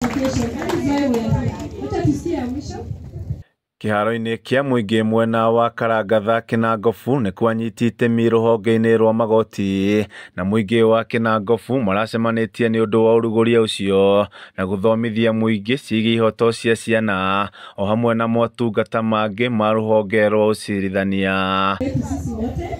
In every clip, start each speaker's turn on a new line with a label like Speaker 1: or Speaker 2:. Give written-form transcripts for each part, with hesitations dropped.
Speaker 1: education. That is why we are here. Wacha tusikie ya mwisho.
Speaker 2: Kĩharo-inĩ kĩa mũingĩ mwena wa Karangatha Kĩnangobu nĩ kwanyiti itemi rũhonge-inĩ rwa magoti na mũingĩ wa Kĩnangobu maracemanĩtie nĩ ũndũ wa ũrugũria ũcio na gũthomithia mũingĩ ciĩgiĩ ihoto cia ciana o hamwe na motungata mangĩ ma rũhonge rwa ũcirithania.
Speaker 1: Sisi wote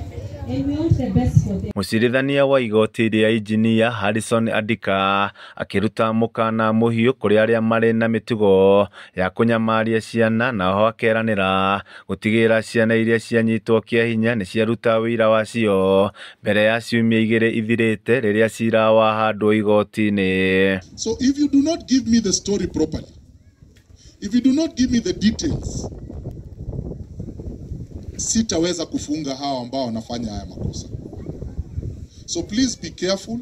Speaker 1: and we want the best for them.
Speaker 2: Mũcirithania wa igoti rĩa injinia Harrison Adika akĩruta mũkana mũhiũ kũrĩ arĩa marĩ na mĩtugo ya kũnyamaria ciana na oho akeranĩra gũtigĩrĩra ciana iria cianyitwo kĩa hinya nĩ ciaruta ũira wacio mbere ya ciumia 2 ithirĩte rĩrĩa cira wahandwo igoti-inĩ.
Speaker 3: So if you do not give me the story properly, if you do not give me the details, sitaweza kufunga hawa ambao wanafanya haya makosa. So please be careful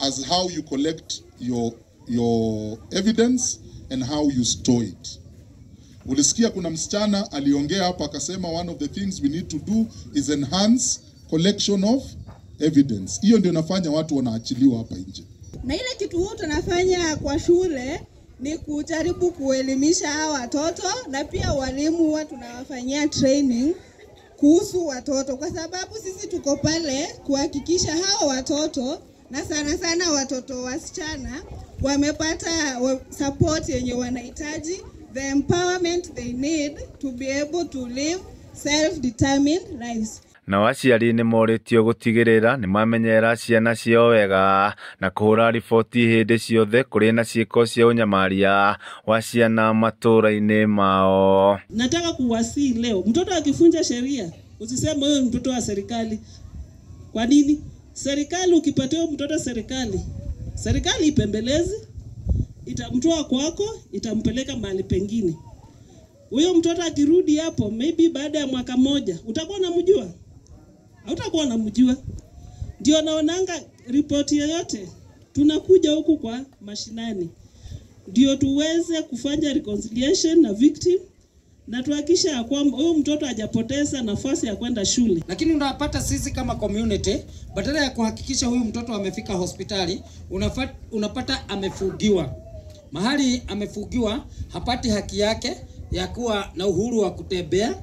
Speaker 3: as how you collect your evidence and how you store it. Ulisikia kuna msichana aliongea hapa akasema one of the things we need to do is enhance collection of evidence. Hiyo ndio nafanya watu wanaachiliwa hapa nje.
Speaker 4: Na ile kitu huwa tunafanya kwa shule ni kujaribu kuelimisha hawa watoto, na pia walimu huwa tunawafanyia training kuhusu watoto, kwa sababu sisi tuko pale kuhakikisha hawa watoto na sana sana watoto wasichana wamepata support yenye wanahitaji, the empowerment they need to be able to live self-determined lives.
Speaker 2: Nao aciari nĩ morĩtio gũtigĩrĩra nĩ mamenyerera ciana ciao wega na kũhũra riboti hĩndĩ ciothe kũrĩ na ciĩko cia ũnyamaria wa ciana matũũra-inĩ mao.
Speaker 5: Nataka kuwasihi leo, mtoto akifunja sheria usiseme huyo mtoto wa serikali. Kwa nini? Serikali ukipatia mtoto serikali, serikali ipembelezi, itamtoa kwako, itampeleka mahali pengine. Huyo mtoto akirudi hapo maybe baada ya mwaka moja, utakuwa unamjua? Hautakuwa unamjua. Ndio naonanga ripoti yoyote tunakuja huku kwa mashinani ndio tuweze kufanya reconciliation na victim na tuhakikishe ya kwamba huyu mtoto hajapoteza nafasi ya kwenda shule.
Speaker 6: Lakini unapata sisi kama community badala ya kuhakikisha huyu mtoto amefika hospitali, unapata amefugiwa. Mahali amefugiwa hapati haki yake ya kuwa na uhuru wa kutembea,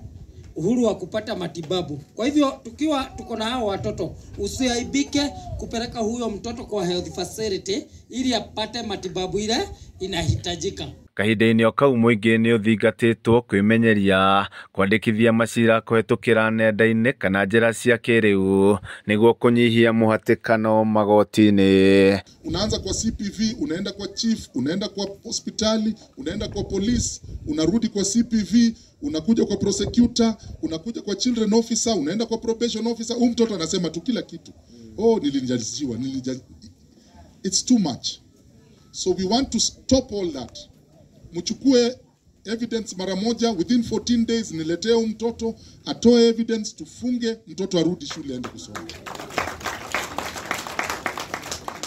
Speaker 6: uhuru wa kupata matibabu. Kwa hivyo tukiwa tuko na hao watoto, usiaibike kupeleka huyo mtoto kwa health facility ili apate matibabu ile inahitajika.
Speaker 2: Kahinda-inĩ o kau mũingĩ nĩ ũthingatĩtwo kwĩmenyeria kwandĩkithia macira kũhetũkĩra nenda-inĩ kana njĩra cia kĩrĩu nĩguo kũnyihia mũhatĩkano magoti-inĩ.
Speaker 3: Unaanza kwa CPV, unaenda kwa chief, unaenda kwa hospitali, unaenda kwa police, unarudi kwa CPV, unakuja kwa prosecutor, unakuja kwa children officer, unaenda kwa probation officer. Huyu mtoto anasema tu kila kitu. Oh, nilinjaliziwa, It's too much. So we want to stop all that. Mchukue evidence mara moja within 14 days, niletee huyu mtoto atoe evidence, tufunge mtoto arudi shule aende kusoma.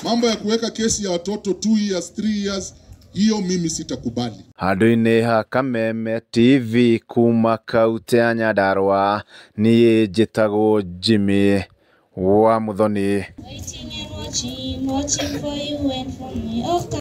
Speaker 3: Mambo ya kuweka kesi ya watoto 2 years, 3 years, hiyo mimi sitakubali.
Speaker 2: Handũ-inĩ ha Kameme TV kuma kaunti ya Nyandarua, niĩ njĩtagwo Jimmy wa Muthoni.
Speaker 7: Waiting and watching, watching for you and for me. Oh,